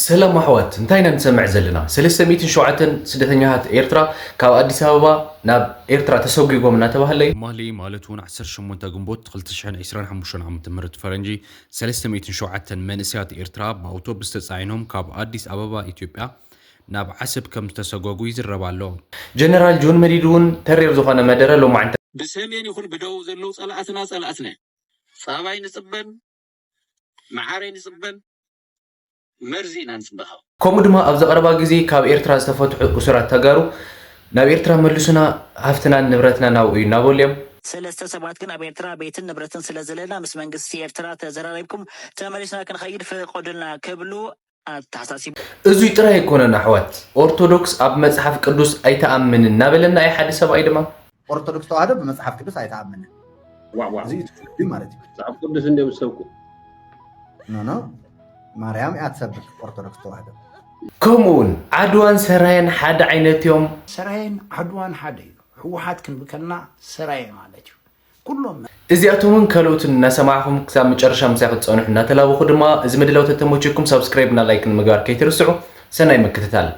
ሰላም ኣሕዋት፣ እንታይ ኢና ንሰምዕ ዘለና? ሰለስተ ሚእትን ሸውዓተን ስደተኛታት ኤርትራ ካብ ኣዲስ ኣበባ ናብ ኤርትራ ተሰጒጎም እናተባህለ እዩ። ማሊ ማለት እውን ዓሰርተ ሸሞንተ ግንቦት ክልተ ሽሕን ዕስራን ሓሙሽተን ዓመተ ምህረት ፈረንጂ፣ ሰለስተ ሚእትን ሸውዓተን መንእሰያት ኤርትራ ብኣውቶቡስ ተጻዒኖም ካብ ኣዲስ ኣበባ ኢትዮጵያ ናብ ዓሰብ ከም ዝተሰጓጉ ይዝረብ ኣሎ። ጀነራል ጆን መዲድ እውን ተሪር ዝኾነ መደረ ሎማዕንቲ ብሰሜን ይኹን ብደቡብ ዘለዉ ጸላእትና ጸላእትና እዮም። ጸባይ ንጽበን መዓረይ ንጽበን መርዚ ኢና ንጽበ። ከምኡ ድማ ኣብዚ ቀረባ ግዜ ካብ ኤርትራ ዝተፈትሑ እሱራት ተጋሩ ናብ ኤርትራ መልሱና፣ ሃፍትናን ንብረትናን ኣብኡ እዩ እናበሉ እዮም። ሰለስተ ሰባት ግን ኣብ ኤርትራ ቤትን ንብረትን ስለ ዘለና ምስ መንግስቲ ኤርትራ ተዘራሪብኩም ተመሊስና ክንኸይድ ፍቐዱልና ክብሉ ኣተሓሳሲቡ። እዙይ ጥራይ ኣይኮነን ኣሕዋት፣ ኦርቶዶክስ ኣብ መጽሓፍ ቅዱስ ኣይትኣምንን እናበለና እዩ ሓደ ሰብኣይ ድማ። ኦርቶዶክስ ተዋህዶ ብመጽሓፍ ቅዱስ ኣይትኣምንን። ዋው፣ ዋው። እዚ እዩ ትውልዲ ማለት እዩ። መጽሓፍ ቅዱስ እንዲዮም ዝሰብኩ። ኖ፣ ኖ፣ ማርያም እያ ትሰብክ ኦርቶዶክስ ተዋህዶ። ከምኡ እውን ዓድዋን ሰራየን ሓደ ዓይነት እዮም። ሰራየን ዓድዋን ሓደ እዩ። ህወሓት ክንብል ከለና ሰራየ ማለት እዩ። ኩሎም እዚኣቶምን ካልኦትን እናሰማዕኹም ክሳብ መጨረሻ ምሳይ ክትጸንሑ እናተላበኹ ድማ፣ እዚ ምድላው ተተመችኩም ሳብስክራይብ እና ላይክ ንምግባር ከይትርስዑ። ሰናይ ምክትታል።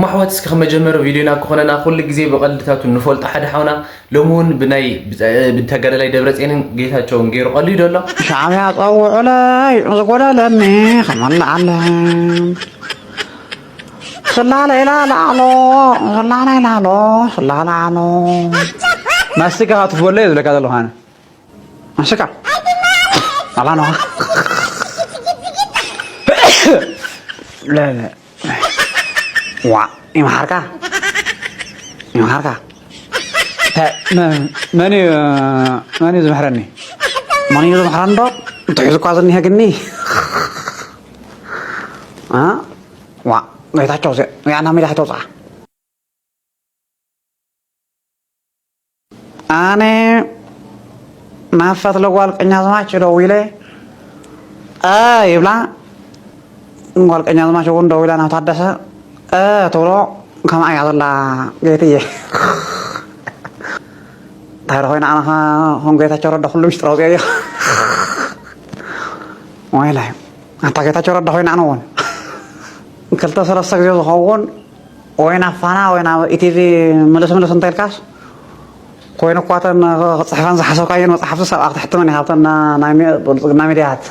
ማሕዋት እስኪ ከመጀመሪ ቪድዮና ክኾነና ኩሉ ግዜ ብቐልድታቱ ንፈልጦ ሓደ ሓውና ሎሚ እውን ብናይ ብተጋዳላይ ደብረፅዮንን ጌታቸውን ገይሩ ቀሊዱ ኣሎ። ሻዕብያ ጸውዑለይ ዝጎደለኒ ክመልዓለይ። ስላለይ ላላዕሎ፣ ስላለይ ላሎ፣ ስላላዕሎ። ማስቲካ ትፈለይ ዝብለካ ዘለኹ ኣነ። ማስቲካ። ኣላ ነዋ። ለ-፣ ለ-፣ ዋ፣ ይምሓርካ። ይምሓርካ። ተ-፣ መ-፣ መን እዩ፣ መን እዩ ዝምሕረኒ? መን እዩ ዝምሕረኒ ዶ? እንተሒዙ እኳ ዝኒሀ ግኒ። አ? ዋ፣ ጌታቸው፣ እዚኣ፣ እዚኣ ናብ ሜዳ ከተውፅኣ። ኣነ ናብ ፈትለ ጓል ቀኛዝማች ደዊለ፣ እ፣ ይብላ። ጓል ቀኛዝማች እውን ደዊላ ናብ ታደሰ፣ እ፣ ትብሎ፣ ከምኣ እያ ዘላ ጌትዬ። እንታይ ዶ ኮይና ኣነ ኸ ከም ጌታቸው ረዳ ኩሉ ሚስጥር ኣውፅኦ እየ። ወይላይ፣ ኣታ ጌታቸው ረዳ ኮይና ኣነ እውን ክልተ ሰለስተ ግዜ ዝኸውን ወይ ናብ ፋና ወይ ናብ ኢቲቪ ምልስ ምልስ እንተ ኢልካስ፣ ኮይኑ እኳ እተን ክጽሕፈን ዝሓሰብካየን መጽሓፍቲ ሰብኣ ክትሕትመን ኢኻ፣ ኣብተን ና-፣ ናይ ሚ-፣ ብልጽግና ሚድያታት።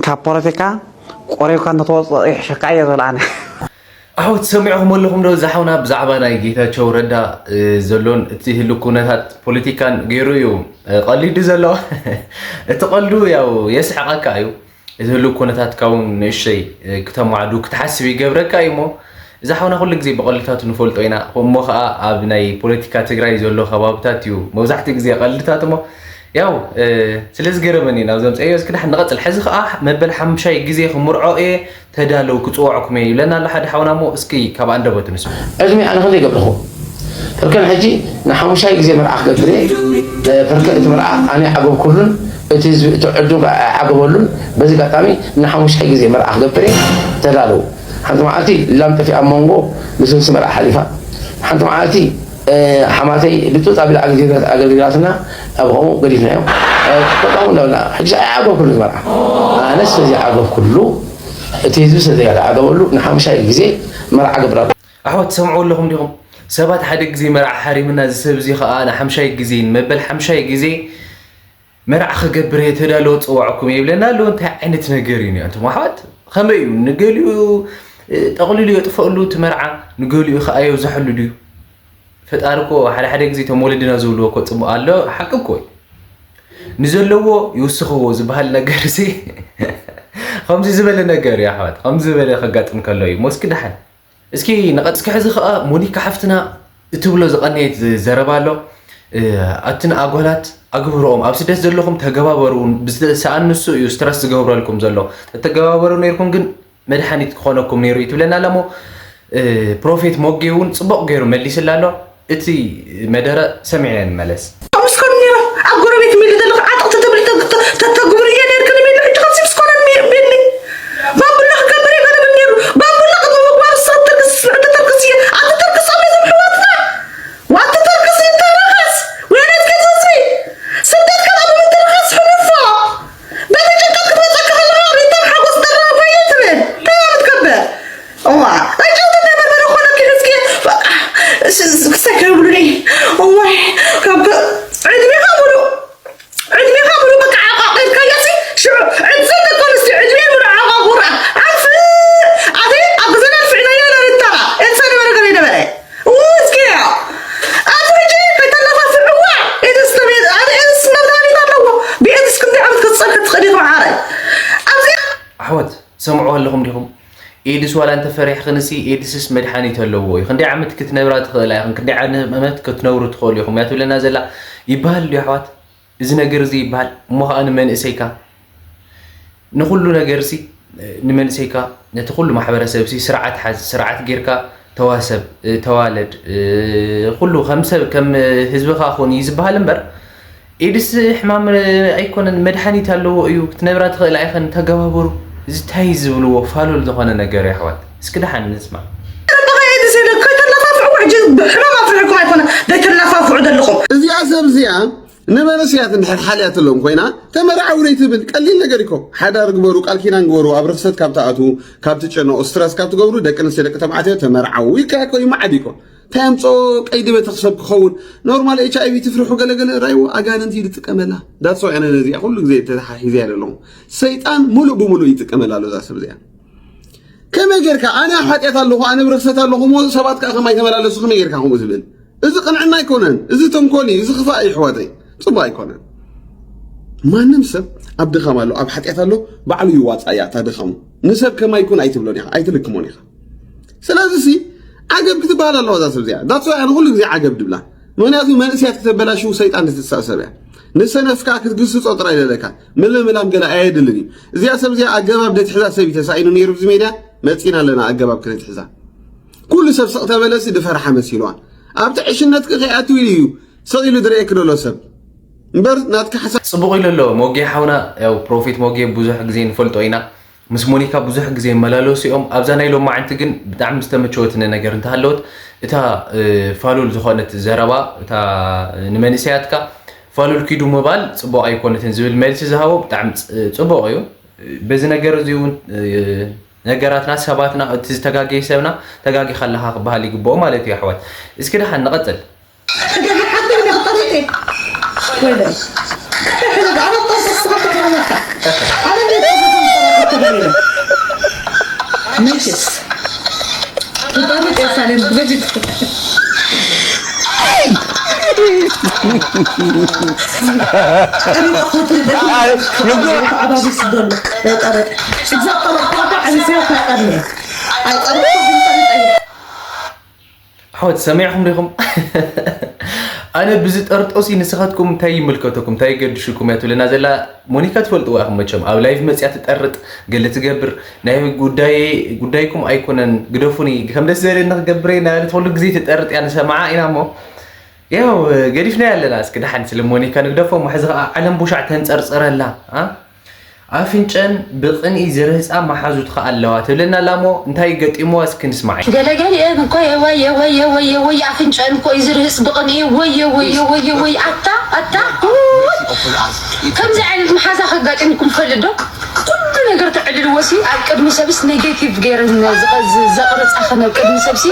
ካብ ፖለቲካ ቆሪብካ እንተትወጽእ ይሕሸካ እየ ዝብል ኣነ። ኣሕዋት፣ ሰሚዕኹም ኣለኹም ዶ? እዚ ሓውና ብዛዕባ ናይ ጌታቸው ረዳ፣ እ፣ ዘሎን እቲ ህልው ኩነታት ፖለቲካን ገይሩ እዩ፣ እ፣ ቀሊዱ ዘሎ። እቲ ቀልዱ ያው የስሕቐካ እዩ። እዚ ህልው ኩነታትካ እውን ንእሽተይ፣ እ፣ ክተማዕዱ ክትሓስብ ይገብረካ እዩ እሞ፣ እዚ ሓውና ኩሉ ግዜ ብቐልድታቱ ንፈልጦ ኢና። እሞ ኸኣ ኣብ ናይ ፖለቲካ ትግራይ ዘሎ ከባብታት እዩ መብዛሕትኡ ግዜ ቀልድታት እሞ፣ ያው፣ እ፣ ስለ ዝገረመኒ ናብ ዘምፀዮ እስኪ ደሓን ንቐፅል። ሕዚ ኸኣ መበል ሓሙሻይ ግዜ ክምርዖ እየ፣ ተዳለዉ ክፅውዐኩም እየ ይብለና ኣሎ ሓደ ሓውና እሞ፣ እስኪ ካብ ኣንደበቱ ንስምዖ። ዕድሜ ኣነ ክንደይ ገብርኹ? ፐርከን ሕጂ ንሓሙሻይ ግዜ መርዓ ክገብር እየ። ፐርከን እቲ መርዓ ኣነ ኣይዓገብኩሉን፣ እቲ ህዝቢ፣ እቲ ዕዱም ከኣ ኣይዓገበሉን። በዚ ኣጋጣሚ ንሓሙሻይ ግዜ መርዓ ክገብር እየ፣ ተዳለዉ። ሓንቲ መዓልቲ ላም ጠፊኣ ኣብ መንጎ ልስልሲ መርዓ ሓሊፋ። ሓንቲ መዓልቲ፣ እ፣ ሓማተይ ልጡጥ ኣቢላ ኣገልግላት-፣ ኣገልግላትና ኣብ ከምኡ ገዲፍናዮ። እ፣ ተቃውሞ እንዳበልና፣ ሕጂ ኣይዓገብኩሉን መርዓ። ኣነስ ዘይዓገብኩሉ፣ እቲ ህዝቢ ስለ ዘይዓገበሉ ንሓሙሻይ ግዜ መርዓ ገብር ኣሎ። ኣሕዋት፣ ትሰምዑ ኣለኹም ዲኹም? ሰባት ሓደ ግዜ መርዓ ሓሪምና፣ እዚ ሰብ እዚ ኸኣ ንሓምሻይ ግዜ፣ ንመበል ሓምሻይ ግዜ መርዓ ክገብር እየ፣ ተዳለዉ፣ ጽዋዕኩም እየ ይብለና ኣሎ። እንታይ ዓይነት ነገር እዩ፣ ኣንቱም ኣሕዋት? ከመይ እዩ? ንገሊኡ፣ እ፣ ጠቕሊሉ የጥፈእሉ እቲ መርዓ፣ ንገሊኡ ኸኣ የብዝሐሉ ድዩ? ፈጣሪ እኮ ሓደ ሓደ ግዜ እቶም ወለድና ዝብልዎ እኮ ጽቡቕ ኣሎ፣ ሓቂ እኮ እዩ። ንዘለዎ ይውስኽዎ ዝበሃል ነገር እዚ ከምዚ ዝበለ ነገር እዩ ኣሕዋት፣ ከምዚ ዝበለ ከጋጥም ከሎ እዩ። ሞስኪ ደሓን። እስኪ ንቐ-፣ እስኪ ሕዚ ኸኣ ሞኒካ ሓፍትና እትብሎ ዝቐነየት ዘረባ ኣሎ። እ፣ ኣትን ኣጓላት ኣግብርኦም፣ ኣብ ስደት ዘለኹም ተገባበሩ፣ ብዝተሰኣን ንሱ እዩ ስትረስ ዝገብረልኩም ዘሎ። ተተገባበሩ ነይርኩም ግን መድሓኒት ክኾነኩም ነይሩ እዩ ትብለና ኣላ እሞ፣ እ፣ ፕሮፌት ሞጌ እውን ጽቡቕ ገይሩ መሊስላ ኣሎ። እቲ መደረ ሰሚዕና ንመለስ። ከምዚ ኮን ነይሩ፣ ኣብ ጎረቤት ሚሊ ዘለኹ ዓጠቕ ተተብሊ ተ-፣ ተ-፣ ተተግብሩ እየ ነይርክን ሚሊ፣ ሕጂ ከምዚ ምስ ኮነን ሚ-፣ ሚሊ። ባምቡላ ክገብር እየ ገለ ብል ነይሩ። ባምቡላ ቅድሚ ምግባር ንስኺ ትተርክስ፣ ንስኺ ትተርክስ እየ። ኣቲ ተርክስ ኣብ ነዞም ኣሕዋትና። ዋቲ ተርክስ ይተረኸስ። ወይነት ገዛ ህዝቢ። ትሰምዑ ኣለኹም ዲኹም? ኤድስ ዋላ እንተፈሪሕኽንሲ፣ ኤድስስ መድሓኒት ኣለዎ እዩ። ክንደይ ዓመት ክትነብራ ትኽእላ ኢኽን፣ ክንደይ ዓመት ክትነብሩ ትኽእሉ ኢኹም እያ ትብለና ዘላ። ይበሃል ድዩ ኣሕዋት? እዚ ነገር እዚ ይበሃል እሞ ኸዓ ንመንእሰይካ ንኹሉ ነገርሲ፣ ንመንእሰይካ፣ ነቲ ኩሉ ማሕበረሰብሲ ስርዓት ሓዝ፣ ስርዓት ጌርካ ተዋሰብ፣ ተዋለድ፣ ኩሉ ከም ሰብ፣ ከም ህዝብኻ ኩን እዩ ዝበሃል እምበር፣ ኤድስ ሕማም ኣይኮነን፣ መድሓኒት ኣለዎ እዩ፣ ክትነብራ ትኽእላ ኢኸን፣ ተገባበሩ። እዚ እንታይ ዝብልዎ ፋሉል ዝኾነ ነገር እዩ ኣሕዋት? እስኪ ደሓን ንስማዕ። በቃ ኤድስ የለ፣ ከይተላፋፍዑ ሕጂ ሕማም ኣፍሪሕኩም ኣይኮነ፣ ዘይተላፋፍዑ ዘለኹም። እዚኣ ሰብ እዚኣ ንመንእሰያት እንድሕር ሓልያትሎም ኮይና፣ ተመርዓው ዘይትብል ቀሊል ነገር እኮ። ሓዳር ግበሩ፣ ቃል ኪዳን ግበሩ፣ ኣብ ርኽሰት ካብ ትኣትዉ፣ ካብ ትጨነቑ፣ ስትረስ ካብ ትገብሩ፣ ደቂ ኣንስትዮ ደቂ ተባዕትዮ ተመርዓው ኢልካ እኮ ይመዓድ እኮ። እንታይ ኣምፅኦ ቀይዲ ቤተክሰብ ክኸውን? ኖርማል ኤች ኣይ ቪ ትፍርሑ ገለገለ ራይዎ ኣጋንንቲ ይጥቀመላ። ዳትስ ዋይ ኣነ ነዚኣ ኩሉ ግዜ ተተሓሒዘ እያ ዘለኹ። ሰይጣን ሙሉእ ብሙሉእ ይጥቀመላ ኣሎ እዛ ሰብ እዚኣ። ከመይ ጌርካ ኣነ ኣብ ሓጢኣት ኣለኹ፣ ኣነ ብርኽሰት ኣለኹ እሞ ሰባት ከኣ ከማይ ተመላለሱ ከመይ ጌርካ ከምኡ ዝብል? እዚ ቅንዕና ኣይኮነን። እዚ ተንኮል እዩ፣ እዚ ክፋእ እዩ ኣሕዋተይ። ጽቡቕ ኣይኮነን። ማንም ሰብ ኣብ ድኻም ኣሎ፣ ኣብ ሓጢኣት ኣሎ፣ ባዕሉ ይዋጻእ እያ እታ ድኻሙ። ንሰብ ከማይ ኩን ኣይትብሎን ኢኻ፣ ኣይትልክሞን ኢኻ። ስለዚ ሲ ዓገብ ክትበሃል ኣለዋ እዛ ሰብ እዚኣ። ዳትስ ዋይ ኣነ ኩሉ ግዜ ዓገብ ድብላ። ምኽንያቱ መንእሰያት ክተበላሽው ሰይጣን ትትሳእ ሰብ እያ። ንሰነፍ ከኣ ክትግስጾ ጥራይ ደለካ። ምልምላም ገለ ኣየድልን እዩ። እዚኣ ሰብ እዚኣ ኣገባብ ደትሕዛ ሰብ እዩ ተሳኢኑ ነይሩ ኣብዚ ሜድያ፣ መጺና ኣለና ኣገባብ ክነትሕዛ። ኩሉ ሰብ ስቕ ተበለሲ ድፈርሓ መሲልዋ። ኣብቲ ዕሽነትኪ ከይኣትው ኢሉ እዩ ስቕ ኢሉ ድርእየኪ ደሎ ሰብ። እምበር ናትኪ ሓሳብ ጽቡቕ ኢሉ ኣሎ ሞጌ ሓውና። ያው ፕሮፌት ሞጌ ብዙሕ ግዜ ንፈልጦ ኢና። ምስ ሞኒካ ብዙሕ ግዜ ይመላለሱ እዮም። ኣብዛ ናይ ሎማዓንቲ ግን ብጣዕሚ ዝተመቸወትኒ ነገር እንተሃለወት እታ፣ እ፣ ፋሉል ዝኾነት ዘረባ፣ እታ ንመንእሰያትካ ፋሉል ኪዱ ምባል ጽቡቕ ኣይኮነትን ዝብል መልሲ ዝሃቦ ብጣዕሚ ጽ-፣ ጽቡቕ እዩ። በዚ ነገር እዚ እውን፣ እ፣ ነገራትና፣ ሰባትና፣ እቲ ዝተጋገየ ሰብና ተጋጊኻ ኣለኻ ክበሃል ይግብኦ ማለት እዩ ኣሕዋት። እስኪ ደሓን ንቐጽል። ኣሕዋት ሰሚዕኹም ዲኹም? ኣነ ብዝጠርጦሲ ንስኻትኩም እንታይ ይምልከተኩም? እንታይ ይገድሽኩም እያ ትብለና ዘላ ሞኒካ ትፈልጥዋ ኢኹም መቸም። ኣብ ላይቭ መፅያ ትጠርጥ፣ ገለ ትገብር፣ ናይ ጉዳይ፣ ጉዳይኩም ኣይኮነን፣ ግደፉኒ፣ ከም ደስ ዝበለኒ ክገብር እየ እናበለት ኩሉ ግዜ ትጠርጥ እያ፣ ንሰምዓ ኢና እሞ ያው ገዲፍናያ ኣለና። እስኪ ደሓን ስለ ሞኒካ ንግደፎ እሞ ሕዚ ከዓ ዓለም ቡሻዕ ተንፀርፅረላ፣ ኣ? ኣፍንጨን ብቕንኢ ዝርህጻ መሓዙት ከኣ ኣለዋ ትብለና ኣላ እሞ እንታይ ገጢምዋ እስኪ ንስማዓ። ገለገሊኤን እኮ እየ ወየ ወየ ወየ ወየ ኣፍንጨን እኮ እዩ ዝርህጽ ብቕንኢ ወየ ወየ ወየ ወየ ኣታ ኣታ ውይ። ከምዚ ዓይነት መሓዛ ከጋጢምኩም ይፈልጥ ዶ? ኩሉ ነገር ተዕልልዎ ሲ ኣብ ቅድሚ ሰብስ ኔጌቲቭ ገይረን ዘቕርጻ ከነ ኣብ ቅድሚ ሰብሲ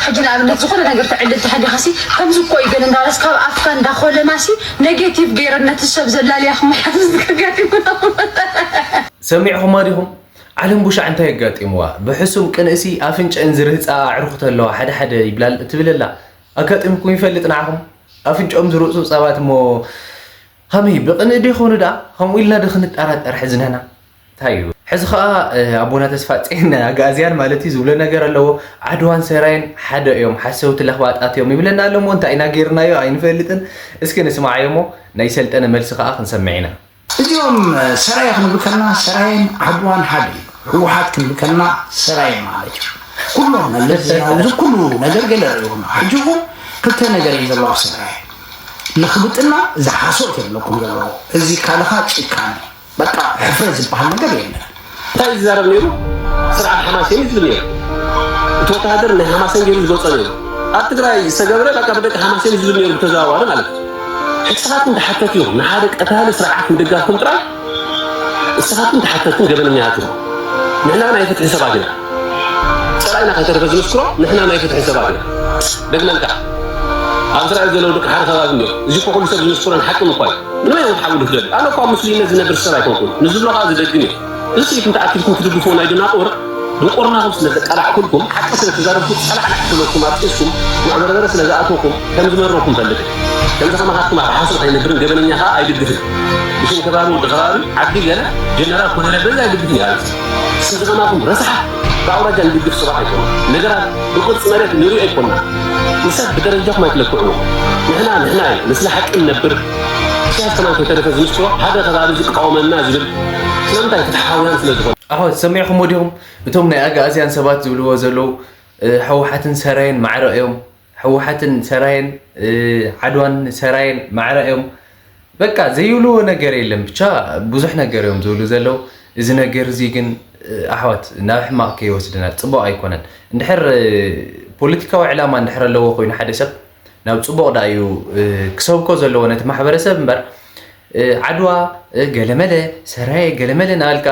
ሕጂ ንኣብነት ዝኾነ ነገር ተዕልል ተሃሊኻ ሲ ከምዚ እኮ እዩ ገለ እንዳበለስ ካብ ኣፍካ እንዳኾለማ ሲ ኔጌቲቭ ገይረን ነቲ ሰብ ዘላልያ ክመሓዝ ከጋጢሙና። ሰሚዕኹማ ዲኹም? ዓለም ቡሻዕ እንታይ ኣጋጢምዋ? ብሕሱም ቅንእሲ ኣፍንጨን ዝርህጻ ኣዕሩኽቲ ኣለዋ፣ ሓደ ሓደ ይብላል ትብል ኣላ። ኣጋጢምኩም ይፈልጥ ንዓኹም? ኣፍንጨኦም ዝርህጹ ሰባት እሞ ከመይ ብቕንኢ ዶ ይኾኑ ደኣ? ከምኡ ኢልና ዶ ክንጠራጠር ሕዚ ንሕና? እንታይ እዩ? ሕዚ ኸኣ፣ እ፣ ኣቦና ተስፋጼን ኣግኣዝያን ማለት እዩ ዝብሎ ነገር ኣለዎ። ዓድዋን ሰራየን ሓደ እዮም። ሓሰውቲ ለኽባጣት እዮም ይብለና ኣሎ እሞ እንታይ ኢና ጌርናዮ? ኣይንፈልጥን። እስኪ ንስማዓዮ እሞ ናይ ሰልጠነ መልሲ ኸኣ ክንሰምዕ ኢና። እዚኦም ሰራየ ክንብል ከለና ሰራየን ዓድዋን ሓደ እዩ። ህወሓት ክንብል ከለና ሰራየ ማለት እዩ። ኩሎም መለስ ዜናዊ እዚ ኩሉ ነገር ገለ ርእይዎም። ሕጂ እውን ክልተ ነገር እዩ ዘለዎ ኣብ ሰራየ። ለኽብጥና ዝሓሶት የብለኩም ዘለዎ። እዚ ካልኻ ጭካኔ። በቃ ሕፍረት ዝበሃል ነገር የለን። እንታይ እዩ ዝዛረብ ነይሩ? ስርዓት ሓማሴን እዩ ዝብል ነይሩ። እቲ ወተሃደር ናይ ሓማሴን ገይሩ ዝገልጾ ነይሩ። ኣብ ትግራይ ዝተገብረ በቃ ብደቂ ሓማሴን እዩ ዝብል ነይሩ ብተዘዋዋሪ ማለት እዩ። ንስኻትኩም ተሓተቲ ኢኹም። ንሓደ ቀታሊ ስርዓት ምድጋፍኩም ጥራይ ንስኻትኩም ተሓተትን ገበነኛታት ኢኹም። ንሕና ናይ ፍትሒ ሰባት ኢና። ጸላኢና ከይተረፈ ዝምስክሮ ንሕና ናይ ፍትሒ ሰባት ኢና። ደግመልካ፣ ኣብ እስራኤል ዘለዉ ደቂ ሓደ ከባቢ እኒኦ። እዚ እኮ ኩሉ ሰብ ዝምስክሮን ሓቅን እኳ እዩ። ንምንታይ እዮም ሓዊ ዝደሊ? ኣነ እኳ ኣብ ምስሉይነት ዝነብር ሰብ ኣይኮንኩን። ንዝብሎ ኸኣ ዝደግም እዩ። እዚ ስኢልኩም ተኣኪብኩም ክትድግፍዎ ናይ ደናቁር ድንቁርናኹም ስለ ዘቃላዕኩልኩም፣ ሓቂ ስለ ተዛረብኩ ጸላዕላዕ ክብለኩም ኣርጢስኩም፣ ጉዕ በርበረ ስለ ዝኣተወኩም ከም ዝመረርኩም ፈልጥ። ከምዚ ከማኻትኩም ኣብ ሓሶት ኣይነብርን፣ ገበነኛ ከዓ ኣይድግፍን። ብሽም ከባቢ ወዲ ከባቢ ዓዲ ገለ ጀነራል ኮነ በዚ ኣይድግፍን ይላል። ስም ዝኸማኹም ረሳሓ ብኣውራጃ ንድግፍ ጽባሕ ኣይኮነ። ነገራት ብቅርጺ መሬት ንሪኦ ኣይኮና። ንሰብ ብደረጃኹም ኣይትለክዑ። ንሕና ንሕና እዩ፣ ንስለ ሓቂ ንነብር። ኢሳያስ ከማን ከይተረፈ ዝምስክሮ ሓደ ከባቢ ዝቃወመና ዝብል ስለምንታይ ፍትሓውያን ስለ ዝኾነ። ኣሖ ሰሚዕኹም ወዲኹም? እቶም ናይ ኣጋእዝያን ሰባት ዝብልዎ ዘለዉ፣ እ፣ ህወሓትን ሰራየን ማዕረ እዮም። ህወሓትን ሰራየን፣ እ፣ ዓድዋን ሰራየን ማዕረ እዮም። በቃ ዘይብልዎ ነገር የለን። ብቻ ብዙሕ ነገር እዮም ዝብሉ ዘለዉ። እዚ ነገር እዚ ግን፣ እ፣ ኣሕዋት ናብ ሕማቕ ከይወስድና ጽቡቕ ኣይኮነን። እንድሕር፣ እ፣ ፖለቲካዊ ዕላማ እንድሕር ኣለዎ ኮይኑ ሓደ ሰብ ናብ ጽቡቕ ደኣ እዩ፣ እ፣ ክሰብኮ ዘለዎ ነቲ ማሕበረሰብ እምበር፣ እ፣ ዓድዋ፣ እ፣ ገለመለ፣ ሰራየ፣ ገለመለ እናበልካ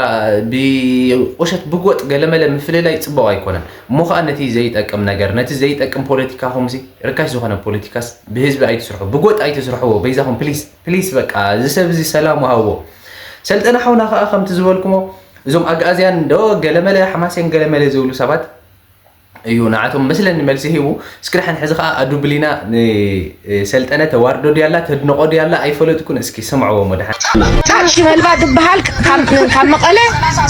ብቁሸት ብጎጥ ገለመለ ምፍልላይ ጽቡቕ ኣይኮነን። እሞ ኸኣ ነቲ ዘይጠቅም ነገር፣ ነቲ ዘይጠቅም ፖለቲካኹምሲ፣ ርካሽ ዝኾነ ፖለቲካስ ብህዝቢ ኣይትስርሑ፣ ብጎጥ ኣይትስርሕዎ በይዛኹም ፕሊስ፣ ፕሊስ በቃ እዚ ሰብ እዚ ሰላም ወሃብዎ። ሰልጠነ ሓውና ኸኣ ከምቲ ዝበልኩሞ እዞም ኣግኣዝያን ዶ ገለመለ ሓማሴን ገለመለ ዝብሉ ሰባት እዩ ንዓቶም መስለኒ መልሲ ሂቡ። እስኪ ደሓን ሕዚ ኸዓ ኣዱ ብሊና ንሰልጠነ ተዋርዶ ድያላ ተድንቆ ድያላ ኣይፈለጥኩን። እስኪ ስምዕዎ እሞ ደሓን። ጫት ሽመልባ ድበሃል ካብ ካብ መቐለ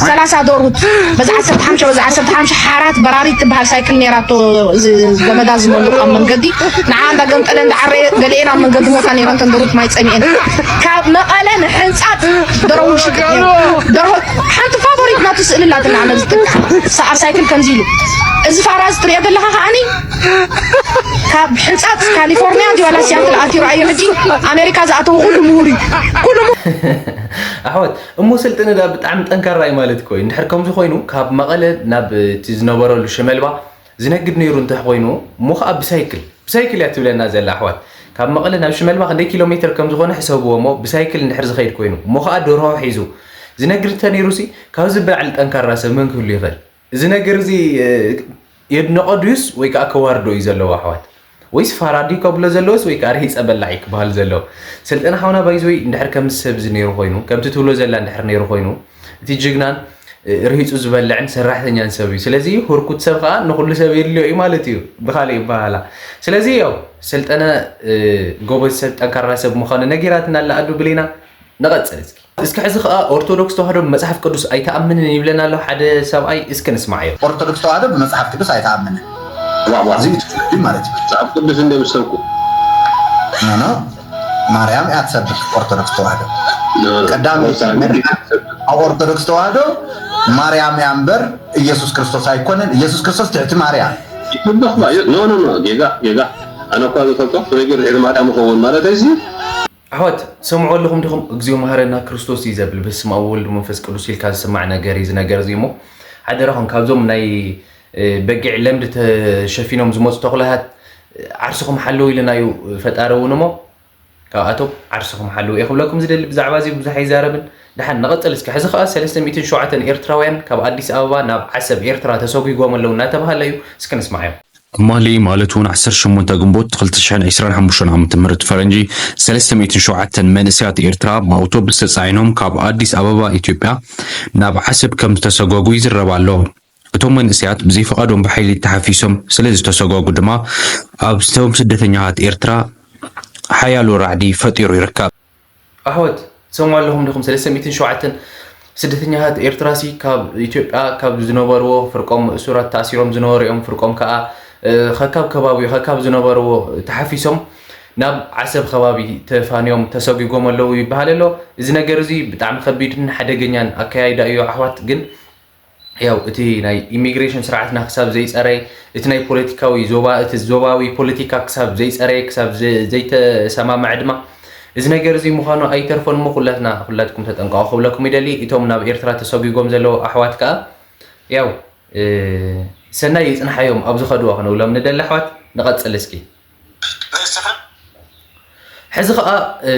ሰላሳ ደሩት በዚ ዓሰርተ ሓሙሽተ በዚ ዓሰርተ ሓሙሽተ ሓራት በራሪት ትበሃል ሳይክል ነይራቶ። እዚ ገመዳ ዝመልቕ ኣብ መንገዲ ንዓ እንዳገምጠለ እንዳዓረየ ገሊኤን ኣብ መንገዲ ሞታ ነይረን ተን ደሩት ማይ ጸሚኤን ካብ መቐለ ንሕንጻት ደረው ሽቅጥ ነይሩ። ደርሆ ሓንቲ ፋቮሪት ናቱ ስእሊ ኣላትና ነዚ ትካ ሰዓብ ሳይክል ከምዚ ኢሉ እዚ ፋራ እዚ ትሪኦ ዘለኻ ከዓኒ ካብ ሕንጻት ካሊፎርኒያ ድዩ ዋላ ሲያትል ኣትዩ ረኣዩ ሕጂ ኣሜሪካ ዝኣተወ ኩሉ ምሁር እዩ ኩሉ ምሁር ኣሕዋት እሞ ስልጥነ ዳ ብጣዕሚ ጠንካራ እዩ ማለት እኮ እዩ። እንድሕር ከምዚ ኮይኑ ካብ መቐለ ናብ እቲ ዝነበረሉ ሽመልባ ዝነግድ ነይሩ እንተ ኮይኑ እሞ ከዓ ብሳይክል ብሳይክል እያ ትብለና ዘላ ኣሕዋት። ካብ መቐለ ናብ ሽመልባ ክንደይ ኪሎ ሜትር ከም ዝኾነ ሕሰብዎ እሞ ብሳይክል እንድሕር ዝኸይድ ኮይኑ እሞ ከዓ ደርሆ ሒዙ ዝነግድ እንተ ነይሩ ሲ ካብዚ ብላዕሊ ጠንካራ ሰብ መን ክህሉ ይኽእል? እዚ ነገር እዚ የድንቆ ድዩስ ወይ ከዓ ከዋርዶ እዩ ዘለዎ ኣሕዋት? ወይስ ፋራ ድዩ ከብሎ ዘለዎስ ወይ ከዓ ርሂፀ በላዕ እዩ ክበሃል ዘለዎ? ሰልጠነ ሓውና ባይዘወይ እንድሕር ከምዚ ሰብ እዚ ነይሩ ኮይኑ ከምቲ ትብሎ ዘላ እንድሕር ነይሩ ኮይኑ እቲ ጅግናን ርሂፁ ዝበልዕን ሰራሕተኛን ሰብ እዩ። ስለዚ ህርኩት ሰብ ከዓ ንኩሉ ሰብ የድልዮ እዩ ማለት እዩ ብካሊእ ይበሃላ። ስለዚ ያው ሰልጠነ ጎበዝ ሰብ ጠንካራ ሰብ ምዃኑ ነጊራትና ኣላ ኣዱ ብሊና። ንቐጽል እስኪ። እስኪ ሕዚ ኸኣ ኦርቶዶክስ ተዋህዶ ብመጽሓፍ ቅዱስ ኣይትኣምንን ይብለና ኣሎ ሓደ ሰብኣይ፣ እስኪ ንስማዓዮ። ኦርቶዶክስ ተዋህዶ ብመጽሓፍ ቅዱስ ኣይትኣምንን። ዋ፣ ዋ። እዚ እዩ ትክክል ማለት እዩ። መጽሓፍ ቅዱስ እንደ ምስ ሰብኩ። ኖ፣ ኖ። ማርያም እያ ትሰብክ ኦርቶዶክስ ተዋህዶ። ኖ፣ ኖ። ቀዳም መጽሓፍ ቅዱስ ኣብ ኦርቶዶክስ ተዋህዶ ማርያም እያ እምበር ኢየሱስ ክርስቶስ ኣይኮነን። ኢየሱስ ክርስቶስ ትሕቲ ማርያም። ይስበኽ ባ-፣ ኖ፣ ኖ፣ ኖ። ጌጋ፣ ጌጋ። ኣነ እኳ ዝፈልጦ ብዘይ ገርሒ ማርያም ይኸውን ማለት እዚ ኣሕዋት ትሰምዑ ኣለኹም ዲኹም? እግዚኦ መሃረና ክርስቶስ እዩ ዘብል። በስመ ኣብ ወወልድ ወመንፈስ ቅዱስ ኢልካ ዝስማዕ ነገር እዩ እዚ ነገር እዚ እሞ ሓደራኹም ካብዞም ናይ፣ እ፣ በጊዕ ለምዲ ተሸፊኖም ዝመፁ ተኹላሃት፣ እ፣ ዓርስኹም ሓልዉ ኢልና እዩ ፈጣሪ እውን እሞ ካብኣቶም ዓርስኹም ሓልዉ እየ ክብለኩም ዝደሊ። ብዛዕባ እዚ ብዙሕ ኣይዛረብን። ደሓን ንቐፅል እስኪ። ሕዚ ኸዓ ሰለስተ ሚእትን ሸውዓተን ኤርትራውያን ካብ ኣዲስ ኣበባ ናብ ዓሰብ ኤርትራ ተሰጒጎም ኣለዉ እናተባህለ እዩ። እስኪ ንስማዓዮም። ትማሊ ማለት እውን ዓሰርተ ሸሞንተ ግንቦት ክልተ ሽሕን ዕስራን ሓሙሽተን ዓመተ ምህረት ፈረንጂ ሰለስተ ሚእትን ሸውዓተን መንእሰያት ኤርትራ ብኣውቶቡስ ተጻዒኖም ካብ ኣዲስ ኣበባ ኢትዮጵያ ናብ ዓሰብ ከም ዝተሰጓጉ ይዝረብ ኣሎ። እቶም መንእሰያት ብዘይፍቓዶም ብሓይሊ ተሓፊሶም ስለ ዝተሰጓጉ ድማ ኣብ እቶም ስደተኛታት ኤርትራ ሓያሎ ራዕዲ ፈጢሩ ይርከብ። ኣሕዋት ትሰምዑ ኣለኹም ዲኹም? ሰለስተ ሚእትን ሸውዓተን ስደተኛታት ኤርትራሲ ካብ ኢትዮጵያ ካብ ዝነበርዎ ፍርቆም እሱራት ተኣሲሮም ዝነበሩ እዮም። ፍርቆም ከኣ፣ እ፣ ከካብ ከባቢኡ ከካብ ዝነበርዎ ተሓፊሶም ናብ ዓሰብ ከባቢ ተፋንዮም ተሰጒጎም ኣለዉ ይበሃል ኣሎ። እዚ ነገር እዚ ብጣዕሚ ከቢድን ሓደገኛን ኣከያይዳ እዩ ኣሕዋት። ግን ያው እቲ ናይ ኢሚግሬሽን ስርዓትና ክሳብ ዘይጸረየ፣ እቲ ናይ ፖለቲካዊ ዞባ፣ እቲ ዞባዊ ፖለቲካ ክሳብ ዘይጸረየ፣ ክሳብ ዘ-፣ ዘይተሰማምዐ ድማ፣ እዚ ነገር እዚ ምዃኑ ኣይተርፎን እሞ፣ ኩላትና፣ ኩላትኩም ተጠንቀቑ ክብለኩም ይደሊ። እቶም ናብ ኤርትራ ተሰጒጎም ዘለዉ ኣሕዋት ከኣ፣ ያው፣ እ፣ ሰናይ ይጽንሓዮም ኣብ ዝኸድዎ ክንብሎም ንደሊ ኣሕዋት። ንቐጽል እስኪ። ሕዚ ኸኣ፣ እ፣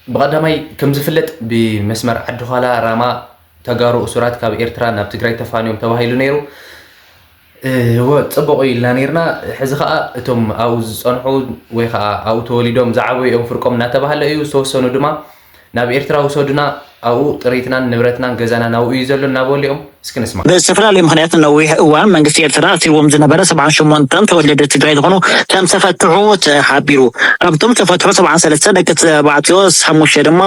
ብቐዳማይ ከም ዝፍለጥ ብመስመር ዓዲ ዃላ ራማ ተጋሩ እሱራት ካብ ኤርትራ ናብ ትግራይ ተፋንዮም ተባሂሉ ነይሩ። እ፣ እወ፣ ጽቡቕ እዩ ኢልና ነይርና። ሕዚ ኸኣ እቶም ኣብኡ ዝጸንሑ ወይ ኸኣ ኣብኡ ተወሊዶም ዝዓበዩ እዮም ፍርቆም እናተባህለ እዩ። ዝተወሰኑ ድማ ናብ ኤርትራ ውሰዱና፣ ኣብኡ ጥሪትናን ንብረትናን ገዛናን ኣብኡ እዩ ዘሎ እናበሉ እዮም። እስኪ ንስማ። ብዝተፈላለዩ ምኽንያት ነዊሕ እዋን መንግስቲ ኤርትራ ኣሲርዎም ዝነበረ ሰብዓን ሸሞንተን ተወለደ ትግራይ ዝኾኑ ከም ዝተፈትሑ ተሓቢሩ። ካብቶም ዝተፈትሑ ሰብዓን ሰለስተ ደቂ ተባዕትዮ፣ ሓሙሽተ ድማ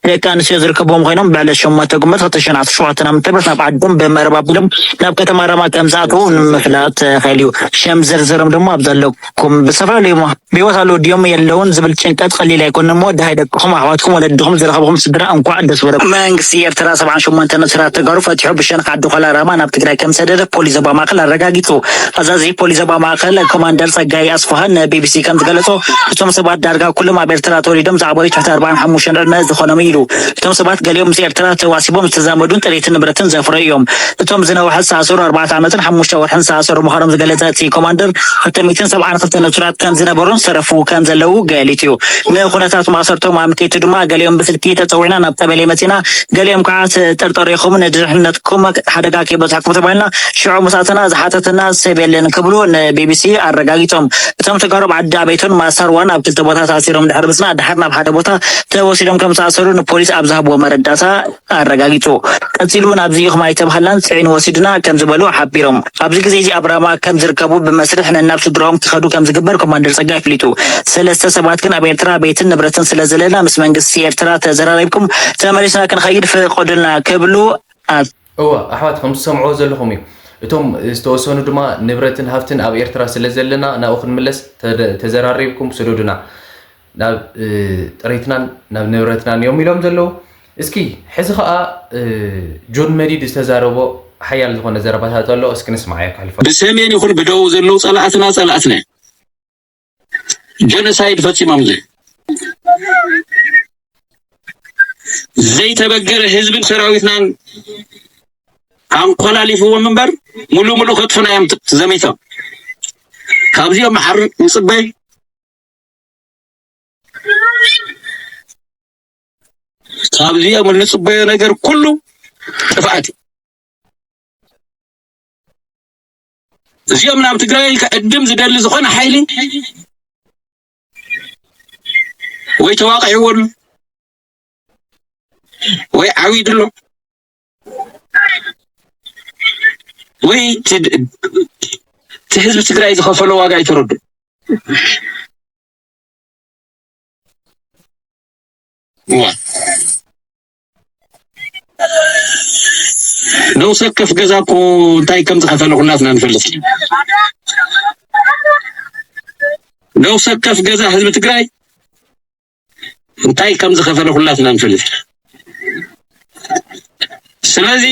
ደቂ ኣንስትዮ ዝርከብዎም ኮይኖም፣ ብዕለት ሸሞንተ ግንቦት ክልተ ሺሕን ዓሰርተ ሸውዓተን ዓመተ ምህረት ናብ ዓዶም ብመረብ ኣቢሎም ናብ ከተማ ራማ ከም ዝኣተዉ ንምፍላጥ ተኻኢሉ እዩ። ሽም ዝርዝሮም ድማ ኣብ ዘለኩም ብዝተፈላለዩ ብህይወት ኣለዉ ድዮም የለውን ዝብል ጭንቀት ቀሊል ኣይኮነን እሞ፣ ደሃይ ደቅኹም፣ ኣሕዋትኩም፣ ወለድኹም፣ ዝረኸብኹም ስድራ እንኳዕ ደስ በለኩም። መንግስቲ ኤርትራ ሰብዓን ሸሞንተ ንእሱራት ተጋሩ ፈቲሑ ብሸነኽ ዓዲ ኳላ ራማ ናብ ትግራይ ከም ዝሰደደ ፖሊስ ዞባ ማእከል ኣረጋጊጹ። ኣዛዚ ፖሊስ ዞባ ማእከል ኮማንደር ጸጋይ ኣስፍሃ ንቢቢሲ ከም ዝገለጾ፣ እቶም ሰባት ዳርጋ ኩሎም ኣብ ኤርትራ ተወሊዶም ዝዓበዩ ትሕቲ ኣርባዓን ሓሙሽተን ዕድመ ዝኾኖም ኢሉ። እቶም ሰባት ገሊኦም ምስ ኤርትራ ተዋሲቦም ዝተዛመዱን ጥሪትን ንብረትን ዘፍረዩ እዮም። እቶም ዝነውሐ ዝተኣሰሩ ኣርባዕተ ዓመትን ሓሙሽተ ወርሕን ዝተኣሰሩ ምዃኖም ዝገለጸ እቲ ኮማንደር፣ ክልተ ሚእትን ሰብዓን ክልተን ንጹራት ከም ዝነበሩን ዝተረፉ ከም ዘለዉ ገሊጹ እዩ። ንኩነታት ማእሰርቶም ኣመልኪቱ ድማ፣ ገሊኦም ብስልኪ ተጸዊዕና ናብ ቀበሌ መጺና፣ ገሊኦም ከዓ ተጠርጠሩ ኢኹም፣ ንድሕነትኩም ሓደጋ ከይበጽሐኩም ተባሂልና፣ ሽዑ ምስ ኣተና ዝሓተተና ሰብ የለን ክብሉ ንቢቢሲ ኣረጋጊጾም። እቶም ተጋሩ ኣብ ዓዲ ኣበይቶን ማሳርዋን ኣብ ክልተ ቦታ ተኣሲሮም ድሕሪ ምጽናሕ፣ ድሓር ናብ ሓደ ቦታ ተወሲዶም ከም ዝተኣሰሩ ንፖሊስ ኣብ ዝሃብዎ መረዳእታ ኣረጋጊጹ። ቀጺሉ እውን ኣብዚ ኢኹም ኣይተባህልናን፣ ጽዒኑ ወሲዱና ከም ዝበሉ ሓቢሮም። ኣብዚ ግዜ እዚ ኣብ ራማ ከም ዝርከቡ ብመስርሕ ነናብ ስድራኦም ክኸዱ ከም ዝግበር ኮማንደር ጸጋይ ኣፍሊጡ። ሰለስተ ሰባት ግን ኣብ ኤርትራ ቤትን ንብረትን ስለ ዘለና ምስ መንግስቲ ኤርትራ ተዘራሪብኩም ተመሊስና ክንኸይድ ፍቐዱልና ክብሉ ኣብ እወ ኣሕዋት፣ ከም ትሰምዕዎ ዘለኹም እዩ። እቶም ዝተወሰኑ ድማ ንብረትን ሃፍትን ኣብ ኤርትራ ስለ ዘለና ናብኡ ክንምለስ ተደ- ተዘራሪብኩም ስደዱና፣ ናብ እ፣ ጥሪትናን ናብ ንብረትናን እዮም ኢሎም ዘለዉ። እስኪ ሕዚ ኸኣ እ፣ ጆን መዲድ ዝተዛረቦ ሓያል ዝኾነ ዘረባታት ኣሎ። እስኪ ንስማዓዮ ከሕልፎ። ብሰሜን ይኹን ብደቡብ ዘለዉ ጸላእትና ጸላእትና እዮም። ጀኖሳይድ ፈጺሞም፣ ዘይተበገረ ህዝብን ሰራዊትናን ኣንኮላሊፍዎም እምበር፣ ሙሉ ሙሉ ከጥፉና እዮም ዘሚቶም። ካብዚኦም መዓር ንጽበ። ካብዚኦም እንጽበዮ ነገር ኩሉ ጥፍኣት እዩ። እዚኦም ናብ ትግራይ ክዕድም ዝደሊ ዝኾነ ሓይሊ ወይ ተዋቒዕዎ ኣሎ፣ ወይ ዓዊዱ ኣሎ፣ ወይ እቲ እቲ ህዝቢ ትግራይ ዝኸፈሎ ዋጋ ኣይተረዱ። እዋ፣ ነብሰ ወከፍ ገዛ እኮ እንታይ ከም ዝኸፈለ ኩላትና ንፈልጥ። ነብሰ ወከፍ ገዛ ህዝቢ ትግራይ እንታይ ከም ዝኸፈለ ኩላትና ንፈልጥ። ስለዚ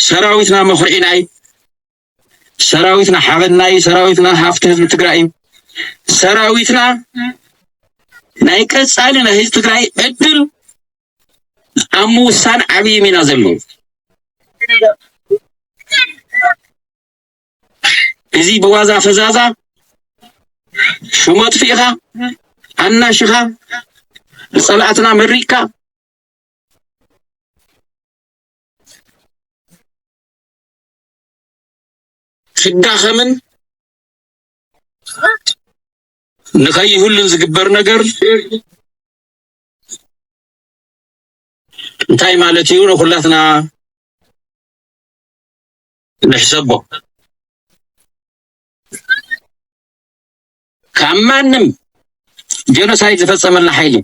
ሰራዊትና መኹርዒና እዩ። ሰራዊትና ሓበንና እዩ። ሰራዊትና ሃፍቲ ህዝቢ ትግራይ እዩ። ሰራዊትና ናይ ቀጻሊ ናይ ህዝቢ ትግራይ ዕድል ኣብ ምውሳን ዓብዪ ሚና ዘለዎ። እዚ ብዋዛ ፈዛዛ ሽም ኣጥፊእኻ ኣናሽኻ ንጸላእትና መሪቕካ ክዳኸምን ንኸይህሉን ዝግበር ነገር እንታይ ማለት እዩ? ንኹላትና ንሕሰቦ። ካብ ማንም ጀኖሳይድ ዝፈጸመልና ሓይሊ፣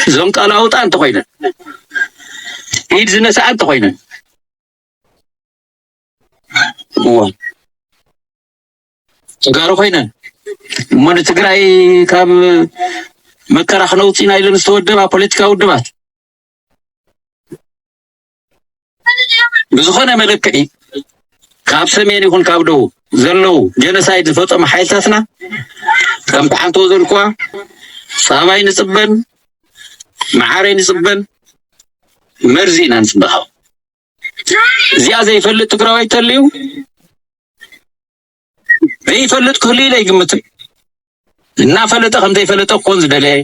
እዞም ቀላውጣ እንተኾይነን፣ ኢድ ዝነስኣ እንተኾይነን፣ እዋ፣ ተጋሩ ኮይነን እሞ ንትግራይ ካብ መከራ ክነውፅእና ኢለን ዝተወደባ ፖለቲካዊ ውድባት ብዝኾነ መለክዒ ካብ ሰሜን ይኹን ካብ ደቡብ ዘለዉ ጀኖሳይድ ዝፈፀሙ ሓይልታትና ከም ተዓንቶ ዘልኩዋ ፃባይ ንፅበን መዓረይ ንፅበን መርዚ ኢና ንፅበ። እዚኣ ዘይፈልጥ ትግራዋይ ተልዩ ዘይፈልጥ ክህሉ ኢለ ይግምትን። እናፈለጠ ከም ዘይፈለጠ ክኾን ዝደለየ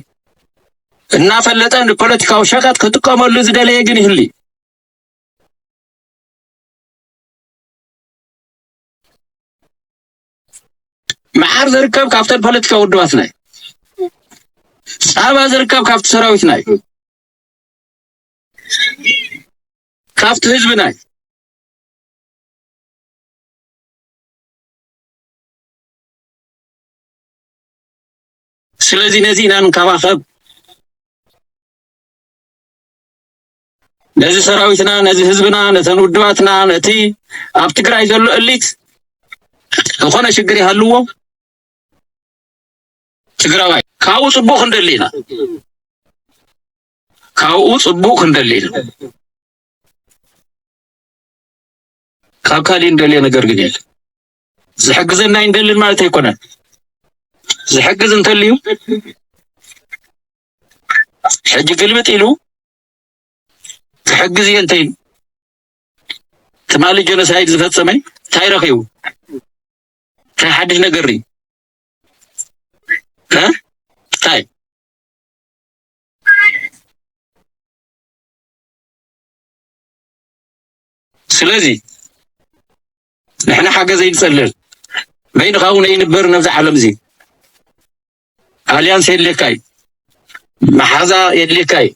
እናፈለጠ ንፖለቲካዊ ሸቀጥ ክጥቀመሉ ዝደለየ ግን ይህሉ። መዓር ዝርከብ ካብተን ፖለቲካዊ ውድባትና እዩ። ጻባ ዝርከብ ካብቲ ሰራዊትና እዩ፣ ካብቲ ህዝብና እዩ። ስለዚ ነዚ ኢና ንከባኸብ። ነዚ ሰራዊትና፣ ነዚ ህዝብና፣ ነተን ውድባትና፣ ነቲ ኣብ ትግራይ ዘሎ እሊት ዝኾነ ሽግር ይሃልዎ ትግራዋይ ካብኡ ጽቡቕ ክንደሊ ኢና። ካብኡ ጽቡቕ ክንደሊ ኢና። ካብ ካሊእ እንደልዮ ነገር ግን የለን። ዝሕግዘና ኣይንደልን ማለት ኣይኮነን። ዝሕግዝ እንተልዩ ሕጂ ግልብጥ ኢሉ ክሕግዝ እየ እንተይሉ ትማሊ ጀኖሳይድ ዝፈጸመ እንታይ ረኺቡ? እንታይ ሓድሽ ነገር እዩ? እ? እንታይ? ስለዚ ንሕና ሓገዝ ኣይንጸልል። በይንኻ እውን ኣይንበር ነብዚ ዓለም እዚ። ኣልያንስ የድልየካ እዩ። መሓዛ የድልየካ እዩ።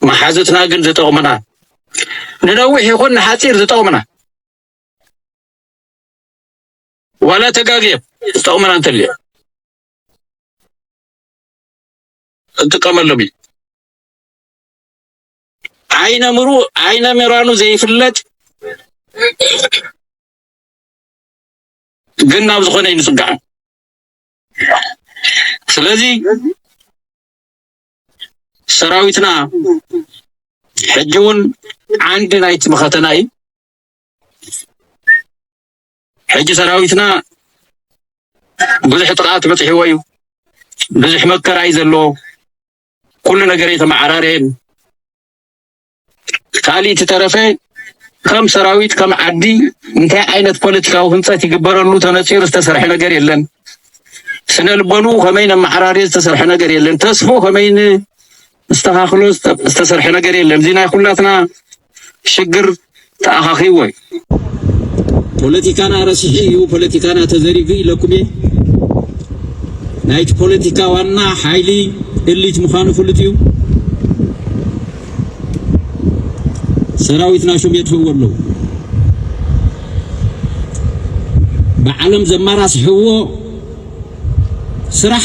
መሓዙትና ግን ዝጠቕሙና፣ ንነዊሕ ይኹን ንሓጺር ዝጠቕሙና፣ ዋላ ተጋግዮም ዝጠቕሙና እንተልዮም እንጥቀመሎም እዩ። ዓይነ ምሩ-፣ ዓይነ ምራኑ ዘይፍለጥ ግን ናብ ዝኾነ እዩ ዝጽጋዕ። ስለዚ ሰራዊትና ሕጂ እውን ዓንዲ ናይቲ መኸተና እዩ። ሕጂ ሰራዊትና ብዙሕ ጥቕዓት በፂሕዎ እዩ። ብዙሕ መከራ እዩ ዘለዎ። ኩሉ ነገር የተመዓራረየን። ካልእ ተረፈ ከም ሰራዊት፣ ከም ዓዲ እንታይ ዓይነት ፖለቲካዊ ህንፀት ይግበረሉ ተነፂሩ ዝተሰርሐ ነገር የለን። ስነ ልቦንኡ ከመይ ነመዓራርዮ ዝተሰርሐ ነገር የለን። ተስፎ ከመይ ንስተኻኽሎ ዝተ-፣ ዝተሰርሐ ነገር የለን። እዚ ናይ ኩላትና ሽግር ተኣኻኺብዎ እዩ። ፖለቲካና ረሲሑ እዩ፣ ፖለቲካና ተዘሪጉ ኢለኩም እየ። ናይቲ ፖለቲካ ዋና ሓይሊ እሊት ምዃኑ ፍሉጥ እዩ። ሰራዊትና ሹም የጥፍእዎ ኣለዉ። ብዓለም ዘማራስሕዎ ስራሕ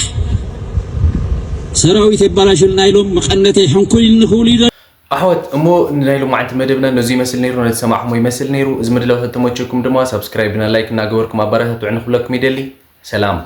ሰራዊት የባላሽልና ኢሎም መቐነተይ ሕንኩል ንኽብሉ ይደ-፣ ኣሕዋት፣ እሞ ንናይ ሎማዓንቲ መደብና ነዚ ይመስል ነይሩ። ነቲ ሰማዕኹሞ ይመስል ነይሩ። እዚ መደብ ተተመቸኩም ድማ ሳብስክራይብ እና ላይክ እናገበርኩም ኣባራታትዑ ንኽብለኩም ይደሊ። ሰላም።